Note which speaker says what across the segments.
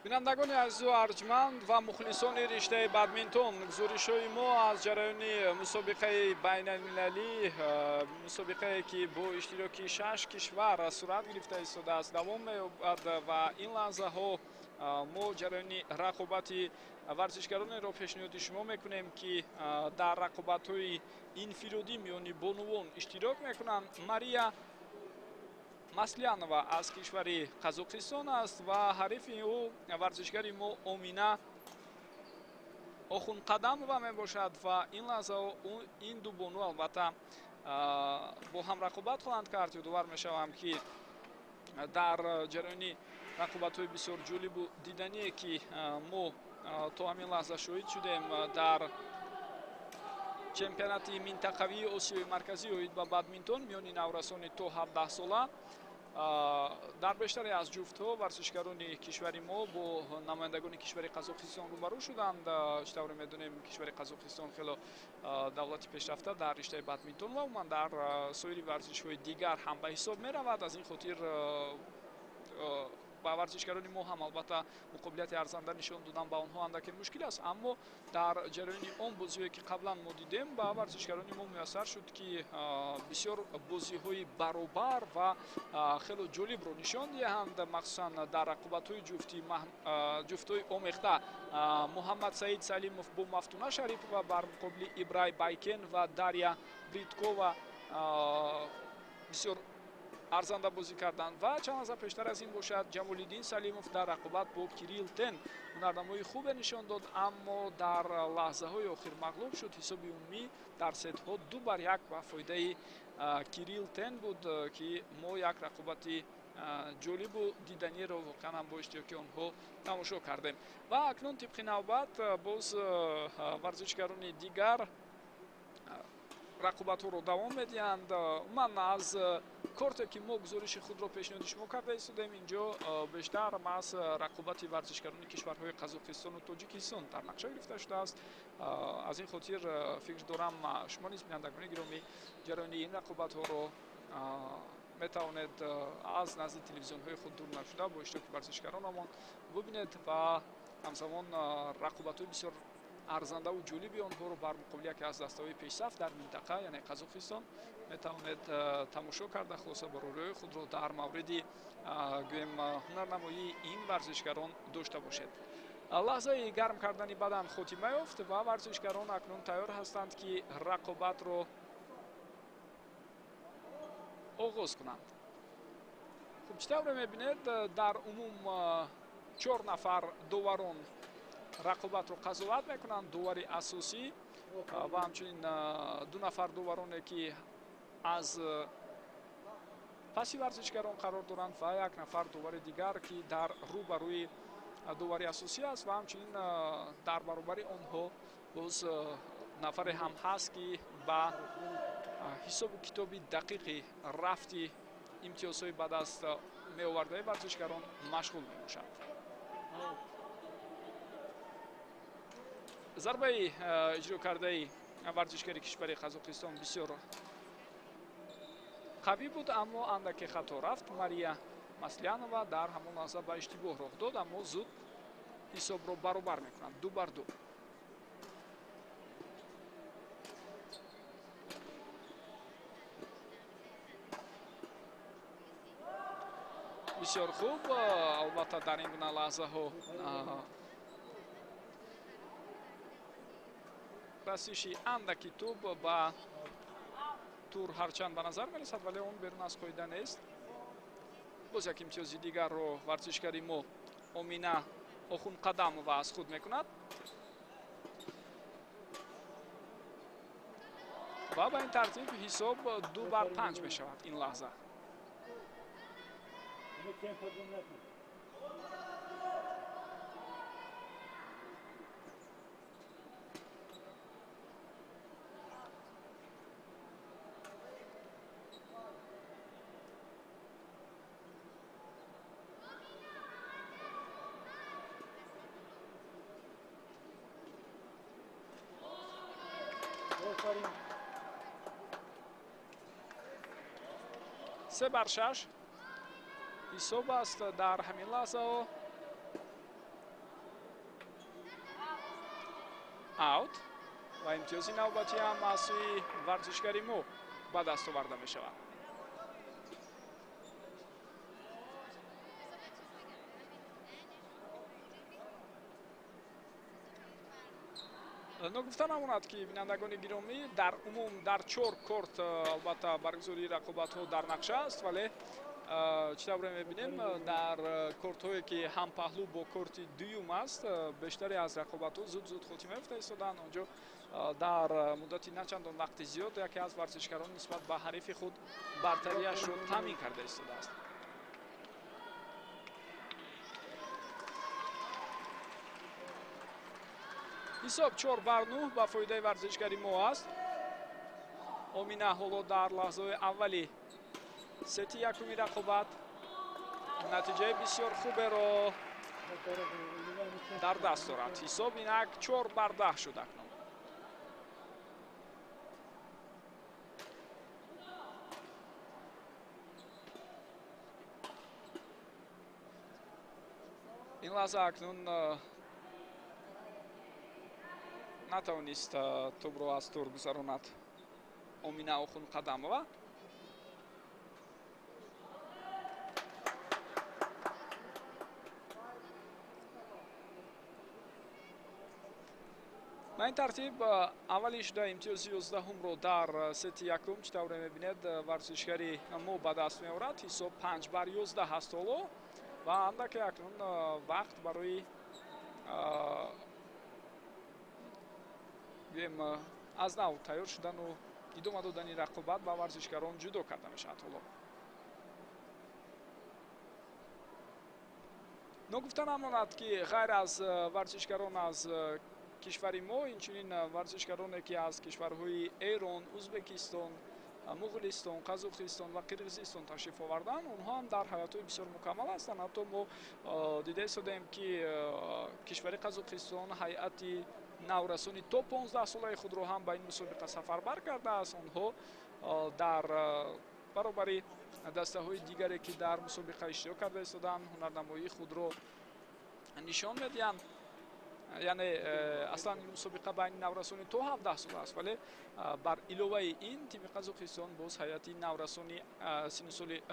Speaker 1: Бинандагони азизу арҷманд ва мухлисони риштаи бадминтон, гузоришҳои мо аз ҷараёни мусобиқаи байналмилалӣ, мусобиқае ки бо иштироки 6 кишвар сурат гирифта истодааст, давом меёбад ва ин лаҳзаҳо мо ҷараёни рақобати варзишгаронеро пешниҳоди шумо мекунем, ки дар рақобатҳои инфиродӣ миёни бонувон иштирок мекунанд. Мария Маслянова аз кишвари Қазоқистон аст ва ҳарифи ӯ варзишгари мо Омина Охунқадамова мебошад ва ин лаҳза ин ду бону албатта бо ҳам рақобат хоҳанд кард. Ёдовар мешавам, ки дар ҷараёни рақобатҳои бисёр ҷолибу дидание, ки мо то ҳамин лаҳза шоҳид шудем дар чемпионати минтақавии Осиёи Марказӣ оид ба бадминтон миёни наврасони то 17 сола, дар бештаре аз ҷуфтҳо варзишгарони кишвари мо бо намояндагони кишвари Қазоқистон рӯбарӯ шуданд. Чӣ тавре медонем, кишвари Қазоқистон хело давлати пешрафта дар риштаи бадминтон ва умуман дар соири варзишҳои дигар ҳам ба ҳисоб меравад. Аз ин хотир ба варзишгарони мо ҳам албатта муқобилияти арзанда нишон додан ба онҳо андаке мушкил аст, аммо дар ҷараёни он бозиҳое ки қаблан мо дидем, ба варзишгарони мо муяссар шуд, ки бисёр бозиҳои баробар ва хело ҷолибро нишон диҳанд, махсусан дар рақобатҳои ҷуфтҳои омехта. Муҳаммадсаид Салимов бо Мафтуна Шарипова бар муқобили Ибрай Байкен ва Дарья Бриткова бисёр арзанда бозӣ карданд ва чанд лаҳза пештар аз ин бошад, Ҷамолиддин Салимов дар рақобат бо Кирилл Тен ҳунарнамои хубе нишон дод, аммо дар лаҳзаҳои охир мағлуб шуд. Ҳисоби умумӣ дар сетҳо 2-1 ба фоидаи Кирилл Тен буд, ки мо як рақобати ҷолибу диданиро воқеан ҳам бо иштироки онҳо тамошо кардем. Ва акнун тибқи навбат боз варзишгарони дигар рақобатҳоро давом медиҳанд. Умуман аз корте ки мо гузориши худро пешниҳоди шумо карда истодем, инҷо бештар маҳз рақобати варзишгарони кишварҳои Қазоқистону Тоҷикистон дар нақша гирифта шудааст. Аз ин хотир фикр дорам, шумо низ, бинандагони гиромӣ, ҷараёни ин рақобатҳоро метавонед аз назди телевизионҳои худ дур нашуда бо иштироки варзишгаронамон бубинед ва ҳамзамон рақобатҳои бисёр арзандаву ҷолиби онҳоро бар муқобили яке аз дастаҳои пешсаф дар минтақа, яъне Қазоқистон, метавонед тамошо карда хулоса барориҳои худро дар мавриди гӯем ҳунарнамоии ин варзишгарон дошта бошед. Лаҳзаи гарм кардани бадан хотима ёфт ва варзишгарон акнун тайёр ҳастанд, ки рақобатро оғоз кунанд. Хуб, чӣ тавре мебинед, дар умум 4 нафар доварон рақобатро қазоват мекунанд. Довари асосӣ ва ҳамчунин 2 нафар довароне, ки аз паси варзишгарон қарор доранд ва 1 нафар довари дигар, ки дар рӯбарӯи довари асосӣ аст ва ҳамчунин дар баробари онҳо боз нафаре ҳам ҳаст, ки ба ҳисобу китоби дақиқи рафти имтиёзҳои ба даст меовардаи варзишгарон машғул мебошад. Зарбаи иҷро кардаи варзишгари кишвари Қазоқистон бисёр қавӣ буд, аммо андаке хато рафт. Мария Маслянова дар ҳамон лаҳза ба иштибоҳ роҳ дод, аммо зуд ҳисобро баробар мекунанд, 2-2. Бисёр хуб, албатта дар ин гуна лаҳзаҳо расиши андаки тӯб ба тур ҳарчанд ба назар мерасад, вале он берун аз қоида нест. Боз як имтиёзи дигарро варзишгари мо Омина Охунқадамова аз худ мекунад ва ба ин тартиб ҳисоб 2-5 мешавад ин лаҳза. 3-6 ҳисоб аст дар ҳамин лаҳзаҳо. Аут ва имтиёзи навбатӣ ҳам аз сӯи варзишгари мо ба даст оварда мешавад. Ногуфта намонад, ки бинандагони гиромӣ, дар умум дар чор корт албатта баргузории рақобатҳо дар нақша аст, вале чӣ тавре мебинем, дар кортҳое ки ҳампаҳлӯ бо корти дуюм аст, бештаре аз рақобатҳо зуд-зуд хотима ёфта истоданд. Онҷо дар муддати начандон вақти зиёд яке аз варзишгарон нисбат ба ҳарифи худ бартариашро таъмин карда истодааст. Ҳисоб 4-9 ба фоидаи варзишгари мо аст. Омина ҳоло дар лаҳзаҳои аввали сети якуми рақобат натиҷаи бисёр хуберо дар даст дорад. Ҳисоб инак 4-10 шуд акнун. Ин лаҳза акнун натавонист тӯбро аз тур гузаронад Омина Охунқадамова. Ба ин тартиб аввалин шуда имтиёзи 11-умро дар сети якум, чӣ тавре мебинед, варзишгари мо ба даст меорад. Ҳисоб 5-11 ҳаст ҳоло ва андаке акнун вақт барои гӯем аз нав тайёр шудану идома додани рақобат ба варзишгарон ҷудо карда мешавад. Ҳоло ногуфта намонад, ки ғайр аз варзишгарон аз кишвари мо, инчунин варзишгароне ки аз кишварҳои Эрон, Узбекистон, Муғулистон, Қазоқистон ва Қирғизистон ташриф оварданд, онҳо ҳам дар ҳаётҳои бисёр мукаммал ҳастанд. Ҳатто мо дида истодаем, ки кишвари Қазоқистон ҳайати наврасони то 15 солаи худро ҳам ба ин мусобиқа сафарбар кардааст. Онҳо дар баробари дастаҳои дигаре, ки дар мусобиқа иштирок карда истоданд, ҳунарнамоии худро нишон медиҳанд. Яъне аслан ин мусобиқа байни наврасони то 17 сола аст, вале бар иловаи ин тими Қазоқистон боз ҳайати наврасони синну соли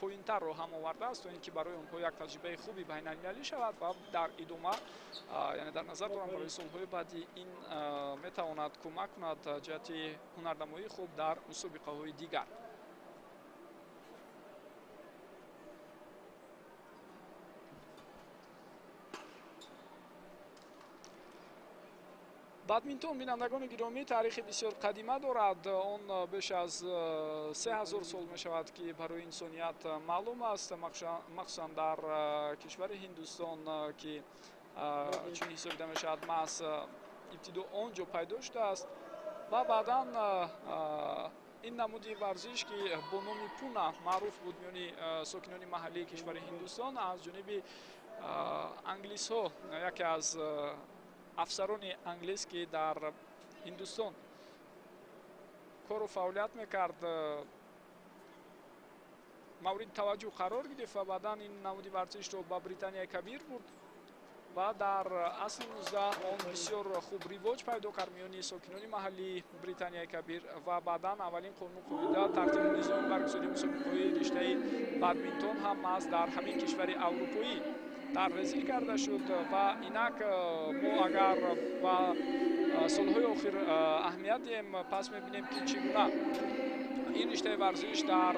Speaker 1: поинтарро ҳам овардааст, то ин ки барои онҳо як таҷрибаи хуби байналмилалӣ шавад ва дар идома, яъне дар назар дорам, барои солҳои баъди ин метавонад кӯмак кунад ҷиҳати ҳунарнамоии хуб дар мусобиқаҳои дигар. Бадминтон, бинандагони гиромӣ, таърихи бисёр қадима дорад. Он беш аз 3000 сол мешавад, ки барои инсоният маълум аст, махсусан дар кишвари Ҳиндустон, ки чун ҳисобида мешавад, маҳз ибтидо он ҷо пайдо шудааст ва баъдан ин намуди варзиш, ки бо номи пуна маъруф буд миёни сокинони маҳаллии кишвари Ҳиндустон, аз ҷониби англисҳо, яке аз афсарони англис, ки дар Ҳиндустон кору фаъолият мекард, мавриди таваҷҷӯҳ қарор гирифт ва баъдан ин намуди варзишро ба Британияи Кабир бурд ва дар асри 19 он бисёр хуб ривоҷ пайдо кард миёни сокинони маҳаллии Британияи Кабир ва баъдан аввалин қонуну қоида, тартибу низоми баргузории мусобиқаҳои риштаи бадминтон ҳам маҳз дар ҳамин кишвари аврупоӣ таррезӣ карда шуд. Ва инак мо агар ба солҳои охир аҳамият диҳем, пас мебинем, ки чӣ гуна ин риштаи варзиш дар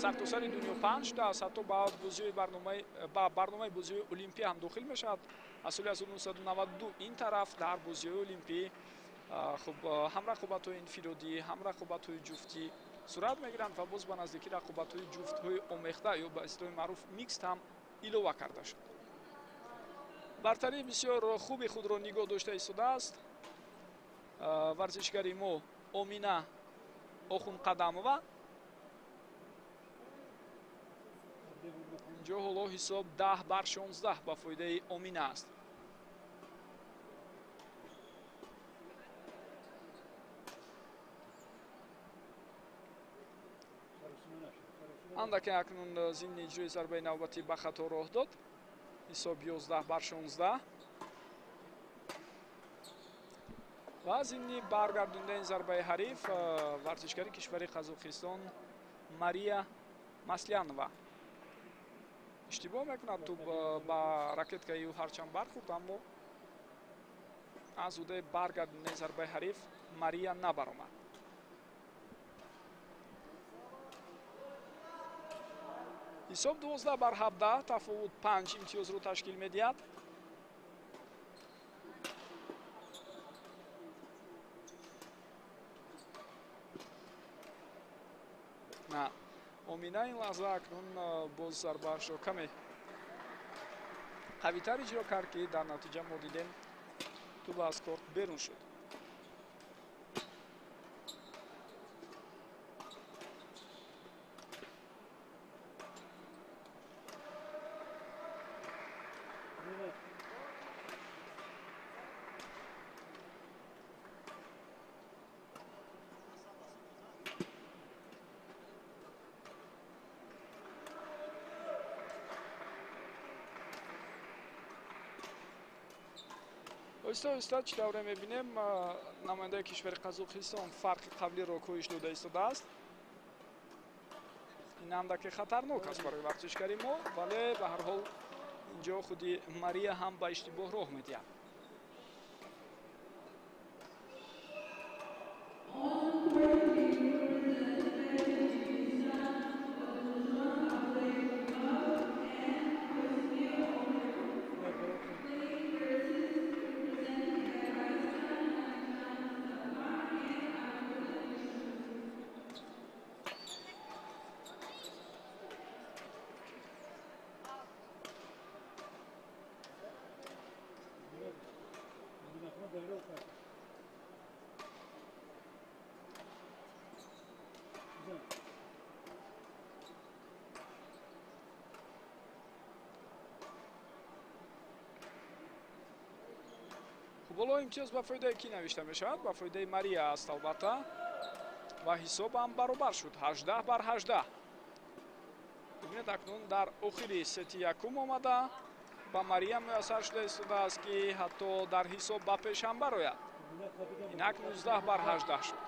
Speaker 1: сартосари дунё паҳн шудааст, ҳатто ба барномаи бозиҳои олимпӣ ҳам дохил мешавад. Аз соли 1992 ин тараф дар бозиҳои олимпӣ хуб ҳам рақобатҳои инфиродӣ, ҳам рақобатҳои ҷуфтӣ сурат мегиранд ва боз ба наздикӣ рақобатҳои ҷуфтҳои омехта ё ба истилоҳи маъруф микст ҳам илова карда шуд. Бартарии бисёр хуби худро нигоҳ дошта истодааст варзишгари мо Омина Охунқадамова. Инҷо ҳоло ҳисоб 10-16 ба фоидаи Омина аст. Андаке акнун зимни иҷрои зарбаи навбатӣ ба хато роҳ дод. Ҳисоб 11-16. Ва зимни баргардондани зарбаи ҳариф варзишгари кишвари Қазоқистон Мария Маслянова иштибоҳ мекунад. Тӯб ба ракеткаи ӯ ҳарчанд бархӯрд, аммо аз ӯдаи баргардондани зарбаи ҳариф Мария набаромад. Ҳисоб 12-17, тафовут 5 имтиёзро ташкил медиҳад. На, Омина ин лаҳза акнун боз зарбаашро каме қавитар иҷро кард, ки дар натиҷа мо дидем тӯб аз корт берун шуд. Оҳиста оҳиста чӣ тавре мебинем, намояндаи кишвари Қазоқистон фарқи қаблиро коҳиш дода истодааст. Ин андаке хатарнок аст барои варзишгари мо, вале ба ҳар ҳол инҷо худи Мария ҳам ба иштибоҳ роҳ медиҳад. Боло имтиёз ба фоидаи кӣ навишта мешавад? Ба фоидаи Мария аст албатта, ва ҳисоб ҳам баробар шуд 18-18. Бибинед, акнун дар охири сети якум омада ба Мария муяссар шуда истодааст, ки ҳатто дар ҳисоб ба пеш ҳам барояд. Инак 19-18 шуд.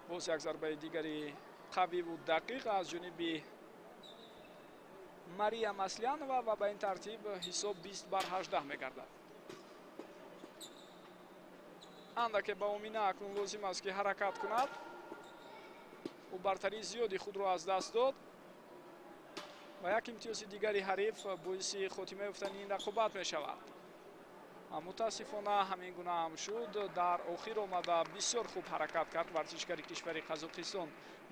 Speaker 1: Боз як зарбаи дигари қавиву дақиқ аз ҷониби Мария Маслянова ва ба ин тартиб ҳисоб 20-18 мегардад. Андаке ба Омина акнун лозим аст, ки ҳаракат кунад. Ӯ бартарии зиёди худро аз даст дод ва як имтиёзи дигари ҳариф боиси хотима ёфтани ин рақобат мешавад. Мутаассифона ҳамин гуна ҳам шуд. Дар охир омада бисёр хуб ҳаракат кард варзишгари кишвари Қазоқистон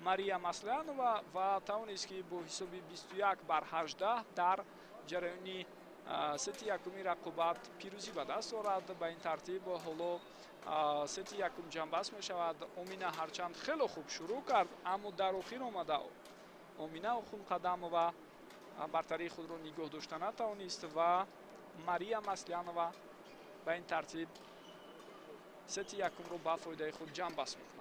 Speaker 1: Мария Маслянова ва тавонист, ки бо ҳисоби 21-18 дар ҷараёни сети якуми рақобат пирӯзӣ ба даст орад. Ба ин тартиб ҳоло сети якум ҷамъбаст мешавад. Омина ҳарчанд хело хуб шурӯъ кард, аммо дар охир омада Омина Охунқадамова бартарии худро нигоҳ дошта натавонист ва Мария Маслянова ба ин тартиб сети якумро ба фоидаи худ ҷамъбаст мекунад.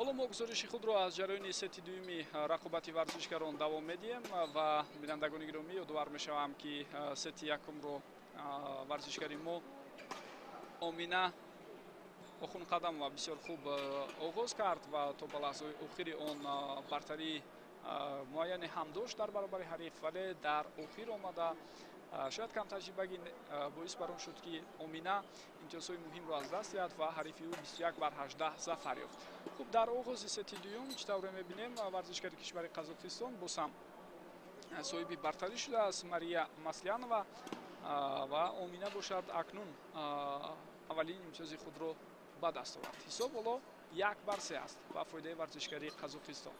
Speaker 1: Ҳоло мо гузориши худро аз ҷараёни сети дуюми рақобати варзишгарон давом медиҳем ва бинандагони гиромӣ, ёдовар мешавам, ки сети якумро варзишгари мо Омина Охунқадамова бисёр хуб оғоз кард ва то ба лаҳзаҳои охири он бартарии муайяне ҳам дошт дар баробари ҳариф, вале дар охир омада шояд камтаҷрибагӣ боис бар он шуд, ки Омина имтиёзҳои муҳимро аз даст диҳад ва ҳарифи ӯ 21 бар 18 зафар ёфт. Хуб, дар оғози сети дуюм чӣ тавре мебинем, варзишгари кишвари Қазоқистон боз ҳам соҳиби бартарӣ шудааст, Мария Маслянова, ва Омина бошад, акнун аввалин имтиёзи худро ба даст овард. Ҳисоб ҳоло 1 бар 3 аст ба фоидаи варзишгари Қазоқистон.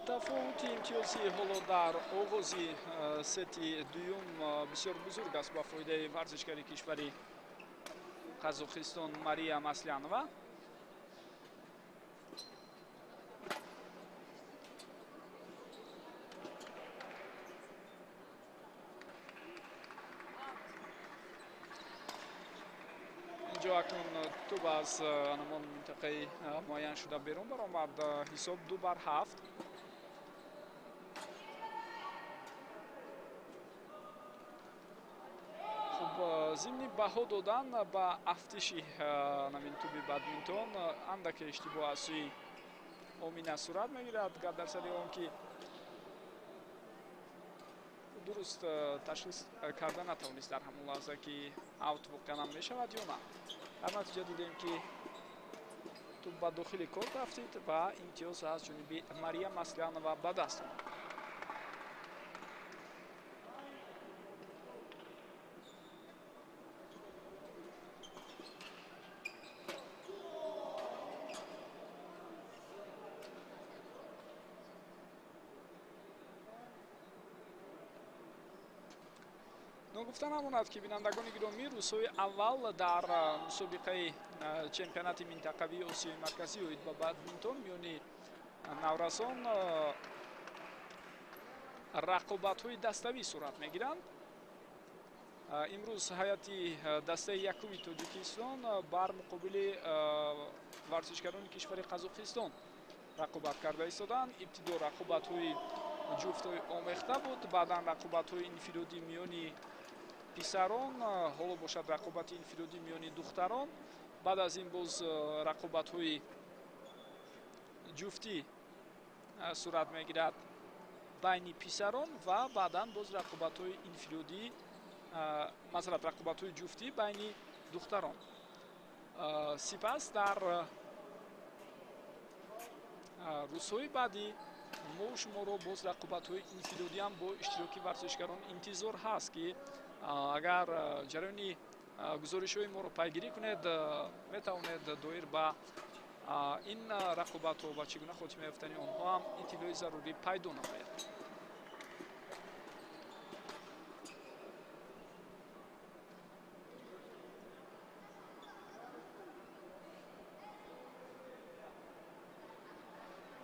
Speaker 1: Тафовути имтиёзӣ ҳоло дар оғози сети дуюм бисёр бузург аст ба фоидаи варзишгари кишвари Қазоқистон Мария Маслянова. Инҷо акнун тӯб аз ҳамон минтақаи муайяншуда берун баромад. Ҳисоб 2 бар 7. Хуб, зимни баҳо додан ба афтиши ҳамин тӯби бадминтон андаке иштибоҳ аз сӯи Омина сурат мегирад. Гап дар сари он, ки дуруст ташхис карда натавонист дар ҳамон лаҳза, ки аут воқеан ҳам мешавад ё на. Дар натиҷа дидем, ки тӯб ба дохили корт афтид ва имтиёз аз ҷониби Мария Маслянова ба даст омад. Ногуфта намонад, ки бинандагони гиромӣ, рӯзҳои аввал дар мусобиқаи чемпионати минтақавии Осиёи Марказӣ оид ба бадминтон миёни наврасон рақобатҳои даставӣ сурат мегиранд. Имрӯз ҳайати дастаи якуми Тоҷикистон бар муқобили варзишгарони кишвари Қазоқистон рақобат карда истоданд. Ибтидо рақобатҳои ҷуфтҳои омехта буд, баъдан рақобатҳои инфиродӣ миёни писарон, ҳоло бошад рақобати инфиродӣ миёни духтарон, баъд аз ин боз рақобатҳои ҷуфтӣ сурат мегирад байни писарон ва баъдан боз рақобатҳои инфиродӣ, масалан, рақобатҳои ҷуфтӣ байни духтарон. Сипас дар рӯзҳои баъдӣ мо шуморо боз рақобатҳои инфиродиам бо иштироки варзишгарон интизор ҳаст, ки агар ҷараёни гузоришҳои моро пайгирӣ кунед, метавонед доир ба ин рақобатҳо ва чӣ гуна хотима ёфтани онҳо ҳам иттилои зарурӣ пайдо намоед.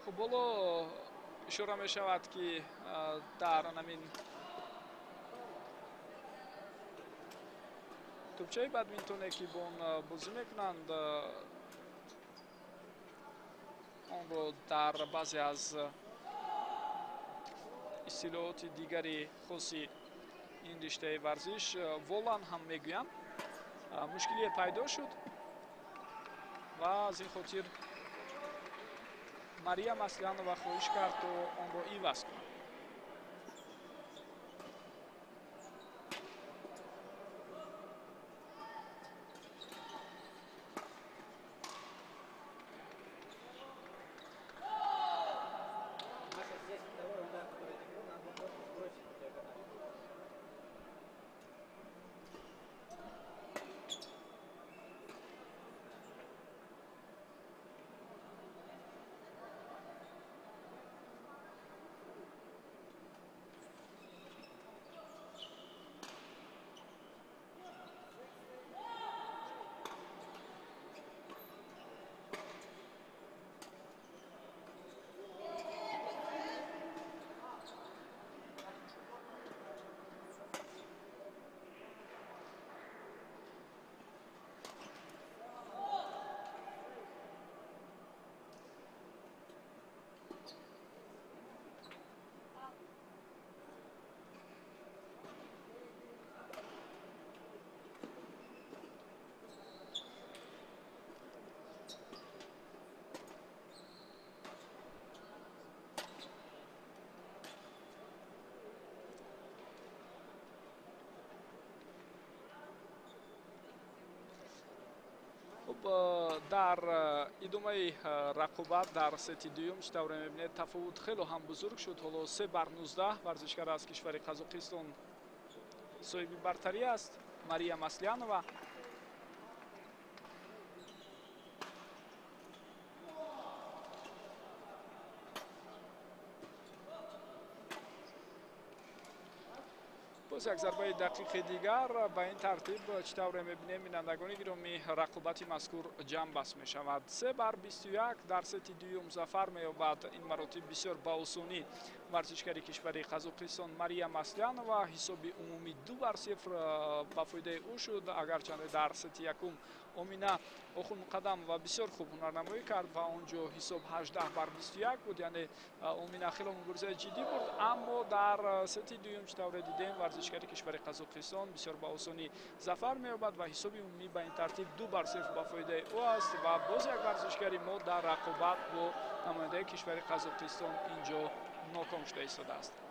Speaker 1: Хуб, ҳоло ишора мешавад, ки дар ҳамин тӯбчаи бадминтоне, ки бо он бозӣ мекунанд, онро дар баъзе аз истилоҳоти дигари хоси ин риштаи варзиш волан ҳам мегӯянд, мушкилие пайдо шуд ва аз ин хотир Мария Маслянова хоҳиш кард, то онро иваз кунад.
Speaker 2: Маша, здесь второй удар, который ты бил, надо было просто сбросить по диагонали.
Speaker 1: Хуб, дар идомаи рақобат дар сети дуюм, чӣ тавре мебинед, тафовут хело ҳам бузург шуд. Ҳоло 3 бар 19 варзишгар аз кишвари Қазоқистон соҳиби бартарӣ аст, Мария Маслянова. Боз як зарбаи дақиқи дигар. Ба ин тартиб, чӣ тавре мебинем, бинандагони гиромӣ, рақобати мазкур ҷамъбаст мешавад. 3 бар 21 дар сети дуюм зафар меёбад, ин маротиб бисёр ба осонӣ, варзишгари кишвари Қазоқистон Мария Маслянова. Ҳисоби умумӣ 2 бар 0 ба фоидаи ӯ шуд. Агарчанде дар сети якум Омина Охунмуқаддамова бисёр хуб ҳунарнамоӣ кард ва он ҷо ҳисоб 18 бар 21 буд, яъне Омина хело муборизаи ҷиддӣ бурд, аммо дар сети дуюм, чӣ тавре дидем, варзишгари кишвари Қазоқистон бисёр ба осонӣ зафар меёбад ва ҳисоби умумӣ ба ин тартиб 2 бар 0 ба фоидаи ӯ аст. Ва боз як варзишгари мо дар рақобат бо намояндаи кишвари Қазоқистон ин ҷо ноком шуда истодааст.